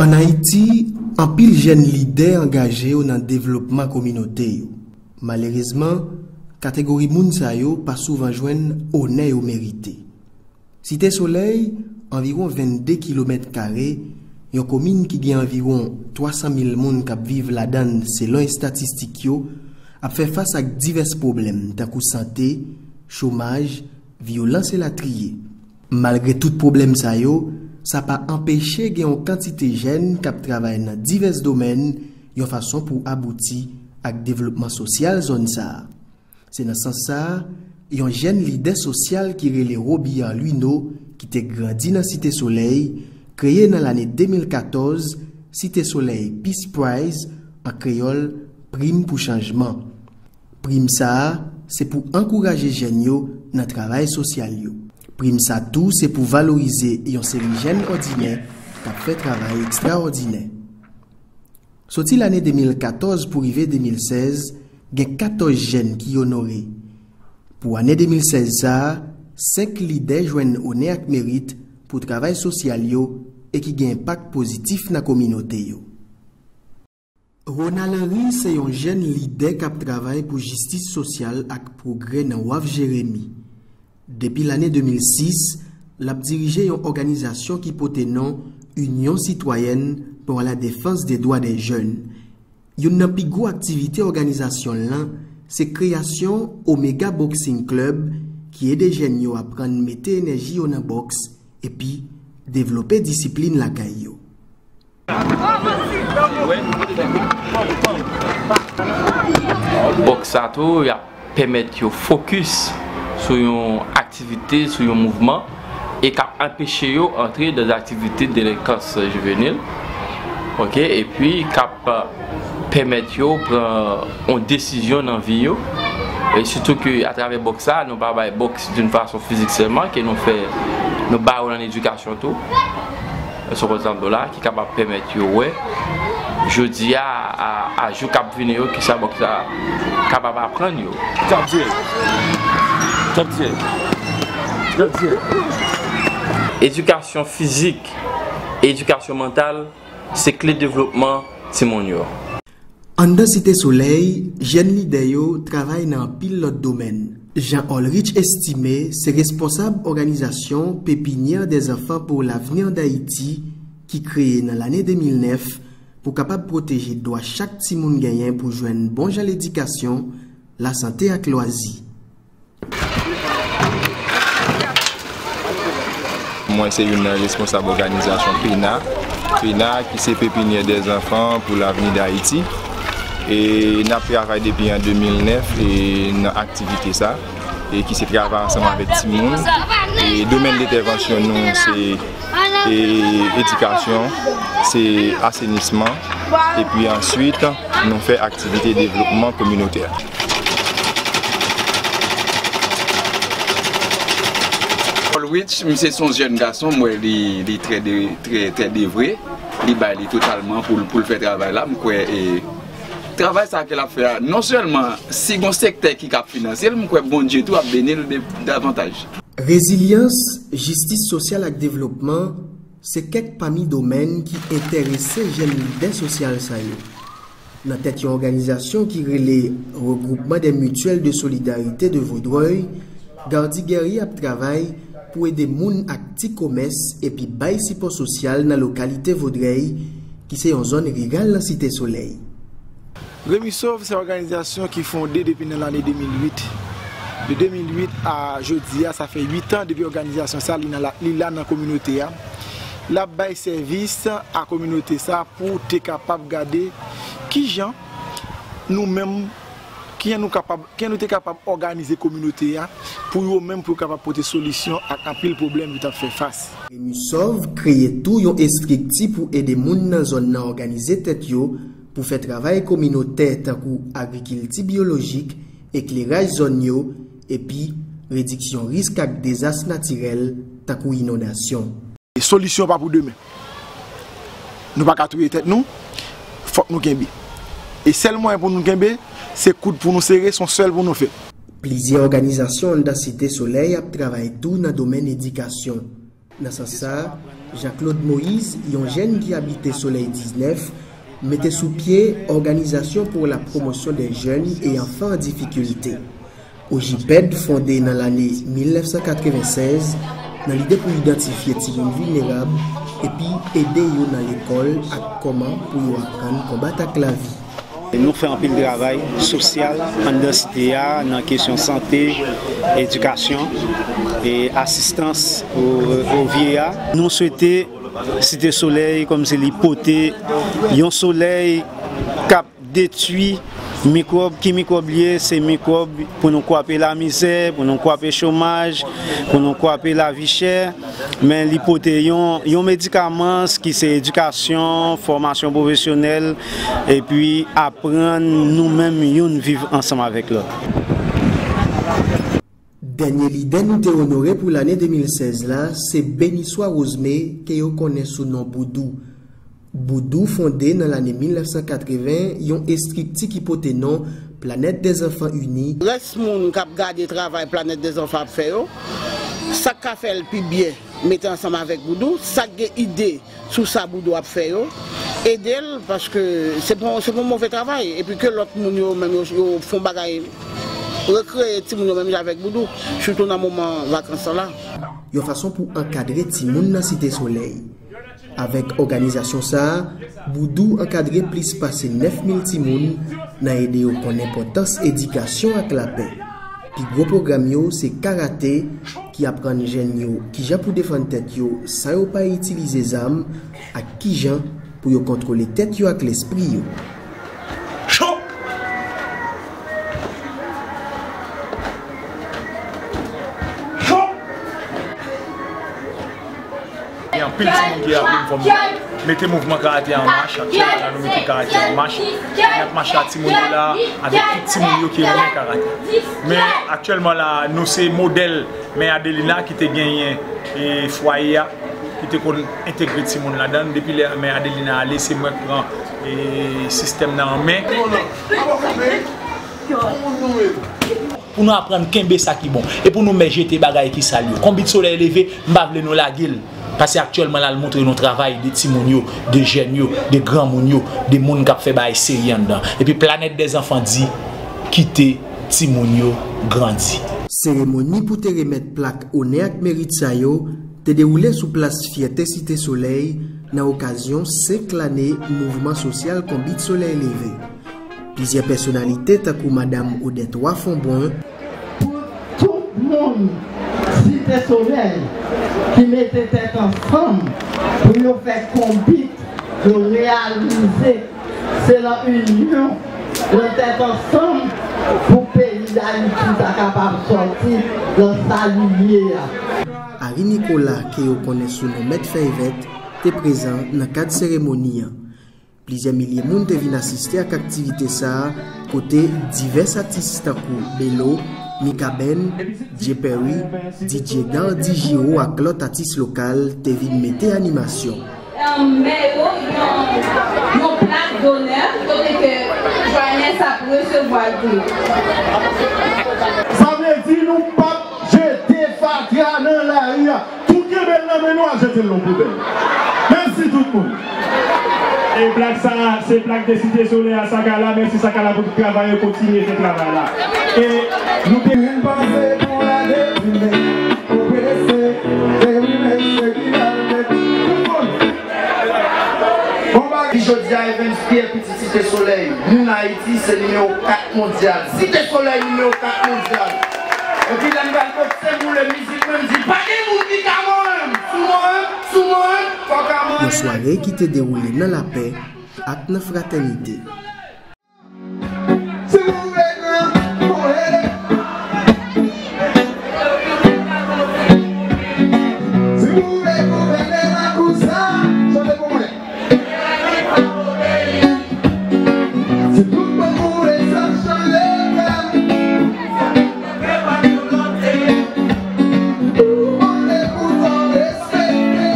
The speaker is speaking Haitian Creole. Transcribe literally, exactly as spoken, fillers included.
Ann Ayiti, anpil jèn lidè angaje yo nan devlopman kominote yo. Malerezman, kategori moun sa yo pa souvan jwenn onè yo merite. Site Solèy, anviwon vennde kilomèt kare, yon komin ki gen anviwon twa san mil moun k ap viv ladan l selon estatistik yo, ap fè fas ak divès pwoblèm tankou sante, chomaj, vyolans elatriye. Malgre tout pwoblèm sa yo, sa pa anpeche gen yon kantite jèn k ap travay nan divès domèn yon fason pou abouti ak devlopman sosyal zòn sa a. Se nan sans sa a, yon jèn lidè sosyal ki rele Robillard Louino, ki te grandi nan Site Solèy, kreye nan lane de mil katòz Site Solèy Peace Prize, an kreyòl, Prim pou Chanjman. Prim sa a, se pou ankouraje jèn yo nan travay sosyal yo. Prim sa tou, se pou valorize yon seri jèn òdinè k ap fè travay ekstraòdinè. Soti lane de mil katòz pou rive de mil sèz, gen katòz jèn ki onore. Pou ane de mil sèz sa a, senk lidè jwenn onè ak merit pou travay sosyal yo e ki gen enpak pozitif nan kominote yo. Ronald Henry se yon jèn lidè k ap travay pou jistis sosyal ak pwogrè nan Waf Jeremi. Depi lane de mil sis, l ap dirije yon òganizasyon ki pote non Union Citoyenne pour la Défense des Droits des Jeunes. Youn nan pi gwo aktivite òganizasyon l lan se kreyasyon Omega Boxing Club, ki ede jèn yo aprann mete enèji yo nan bòks epi devlope disiplin lakay yo. Bòks sa tou, y ap pèmèt yo fokis sou yon aktivite, sou yon mouvman, e k ap anpeche yo antre nan aktivite delenkans jivenil, oke, epi k ap pèmèt yo pran yon desizyon nan vi yo. E sitou ke atravè bòks sa, nou pa bay bòks d'une façon physique sèlman, ke nou fè, nou ba yo nan edikasyon tou. Sou konsanm do la, ki kapab pèmèt yo wè, jodi a, a, a jou k ap vini yo, kisa bòks sa kapab aprann yo. Top tier. Top tier. Top tier. Edikasyon fizik e edikasyon mantal se kle devlopman timoun yo. Anndan Site Solèy, jèn lidè yo travay nan anpil lòt domèn. Jean Olrich Estimé se responsab òganizasyon Pépinière des Enfants pour l'Avenir d'Haïti, ki kreye nan lane de mil nèf pou kapab pwoteje dwa chak timoun genyen pou jwenn bon jan ledikasyon, lasante ak lwazi. Mwen se youn nan responsab òganizasyon pena, pena ki se Pépinière des Enfants pour l'Avenir d'Haïti. E n ap travay depi an de mil nèf e nan aktivite sa, e ki se travay ansanm avèk timoun. E domèn entèvansyon nou se e edikasyon, se asenisman, epi answit, nou fè aktivite devlopman kominotè. Paul Rich, misye se yon jèn gason, m wè li, li trè de, trè, trè devwe, li bay li totalman pou l, pou l fè travay la, m kwè, e, travay sa ke l ap fè a, non sèlman si gon sektè ki ka finanse l, m kwè Bondye tou ap beni l de, davantaj. Rezilyans, jistis sosyal ak devlopman se kèk pami domèn ki enterese jèn lidè sosyal sa yo. Nan tèt yon òganizasyon ki rele Regroupement des Mutuelles de Solidarité de Vaudreuil, Gardy Guerrier ap travay pou ede moun ak ti komès epi bay sipò sosyal nan lokalite Vodrèy, ki se yon zòn riral nan Site Solèy. Remi Sov se òganizasyon ki fonde depi nan lane de mil uit. De de mil uit a jodi a, sa fè uit an depi òganizasyon sa, li nan la, li la nan kominote a. L ap bay sèvis a kominote sa pou te kapab gade kijan nou menm, kijan nou kapab, kijan nou te kapab òganize kominote a pou yo menm, pou yo kapab pote solisyon ak anpil pwoblèm yo t ap fè fas. Remi Sov kreye tou yon estrikti pou ede moun nan zòn nan òganize tèt yo pou fè travay kominotè tankou agrikilti byolojik, ekleraj zòn yo, epi rediksyon risk ak dezas natirèl tankou inondasyon. E solisyon pa pou demen. Nou pa ka touye tèt nou, fòk nou kenbe. E sèl mwayen pou nou kenbe, se koud pou nou sere, se yon sèl pou nou fè. Plizyè òganizasyon anndan Site Solèy ap travay tou nan domèn edikasyon. Nan sans sa a, Jean-Claude Moïse, yon jèn ki abite Solèy diznèf, mete sou pye Organisation pour la promotion des jeunes et enfants en difficulté. OJIPED fonde nan lane mil nèf san katreven sèz nan lide pou idantifye timoun vilnerab epi ede yo nan lekòl ak kòman pou yo aprann konbat ak lavi. Nou fè anpil travay sosyal anndan site a, nan kesyon sante, edikasyon, e asistans o, o vye a. Nou swete Site Solèy kòmsi li pote yon solèy k ap detwi mikwòb. Ki mikwòb li ye? Se mikwòb pou nou kwape lamizè, pou nou kwape chomaj, pou nou kwape lavi chè. Men li pote yon, yon medikaman ki se edikasyon, fòmasyon pwofesyonèl, epi aprann nou menm youn viv ansanm avèk lòt. Dènye lidè nou te onore pou lane de mil sèz la, se Beniswa Wozme, ke yo konnen sou non Boudou. Boudou fonde nan lane mil nèf san katreven yon estrikti ki pote non Planète des Enfants Unis. Rès moun k ap gade travay Planète des Enfants ap fè yo, sa k ka fè l pi byen, mete ansanm avèk Boudou, sa k gen ide sou sa Boudou ap fè yo, ede l, paske se pa, se pa yon move travay, epi ke lòt moun yo menm yo, yo fè yon bagay, rekreye timoun yo menm jan avèk Boudou, sitou nan moman vakans lan la. Yon fason pou ankadre timoun nan Site Solèy. Avèk òganizasyon sa a, Boudou ankadre plis pase nèf mil timoun nan ede yo konn enpòtans edikasyon ak lapè. Pi gwo pwogram yo se karate, ki aprann jèn yo kijan pou defann tèt yo san yo pa itilize zam, ak kijan pou yo kontwole tèt yo ak lespri yo. Cho! Cho! Gen anpil timoun ki raple m fò m mete mouvman karate an mach. Aktyèlman la, nou mete karate an mach. N ap mache ak timoun yo la, avèk tout timoun yo ki renmen karate. Men aktyèlman la, nou se modèl Mè Adelina ki te genyen, e, fwaye a, ki te konn entegre timoun ladan l. Depi lè Mè Adelina ale, se mwen k pran, e, sistèm nan an men. Pou nou aprann kenbe sa ki bon. E pou nou mèt jete bagay ki sal yo. Konbit Solèy Leve, m pa vle nou lage l. Paske aktyèlman la, l montre nou travay de timoun yo, de jèn yo, de granmoun yo, de moun k ap fè bagay serye anndan. Epi Planète des Enfants di, kite timoun yo grandi. Seremoni pou te remèt plak onè ak merit sa yo te dewoule sou plas Fyète Site Solèy nan okazyon senk lane mouvman sosyal Konbit Solèy Leve. Plizyè pèsonalite tankou Madam Odette Roy Fombrun, pou tout moun Site Solèy ki mete tèt ansanm pou yo fè konbit yo reyalize. Se lan inyon, lan tèt ansanm pou peyi Dayiti ta kapab sòti lan sa li ye a. Harry Nicolas, ke yo konnen sou non Mèt Fèy Vèt, te prezan nan kad seremoni an. Plizyè milye moun te vin asiste ak aktivite sa a, kote divès atis tankou Belo, Mikaben, Dje Perry, D J Gardy Giraud ak lòt atis lokal te vin mete animasyon. Mè yo yon, yon plak donè kote ke Joannès ap resevwa l tou. Sa vle di nou p ap jete fatra nan lari a. Tou kenbe l nan men nou, al jete l nan poubèl. Mèsi tout moun. E plak sa a, se plak de Site Solèy a, Sakala. Mèsi Sakala pou tout travay yo, kontinye fè travay la. E nou te Vin panse pou ale, vin vin, oprese, e wi mesye ki pral met tout moun. Bon bagay. Jodi a, Evens Pierre, pitit Site Solèy, moun Ayiti, se nimewo kat mondyal. Site Solèy nimewo kat mondyal. Epi lè m pral bokse, m woule mizik mwen, m di, pa gen moun ki ka mò m. Sou mò m, sou mò m, fòk a mò m. Yon sware ki te dewoule nan lapè ak nan fratènite. Si w vle gran, bon, rele. Si w vle gouvène lakou sa, chante pou mwen. Si tout moun vle sa, chante, frè m. Ou mande pou sa respekte.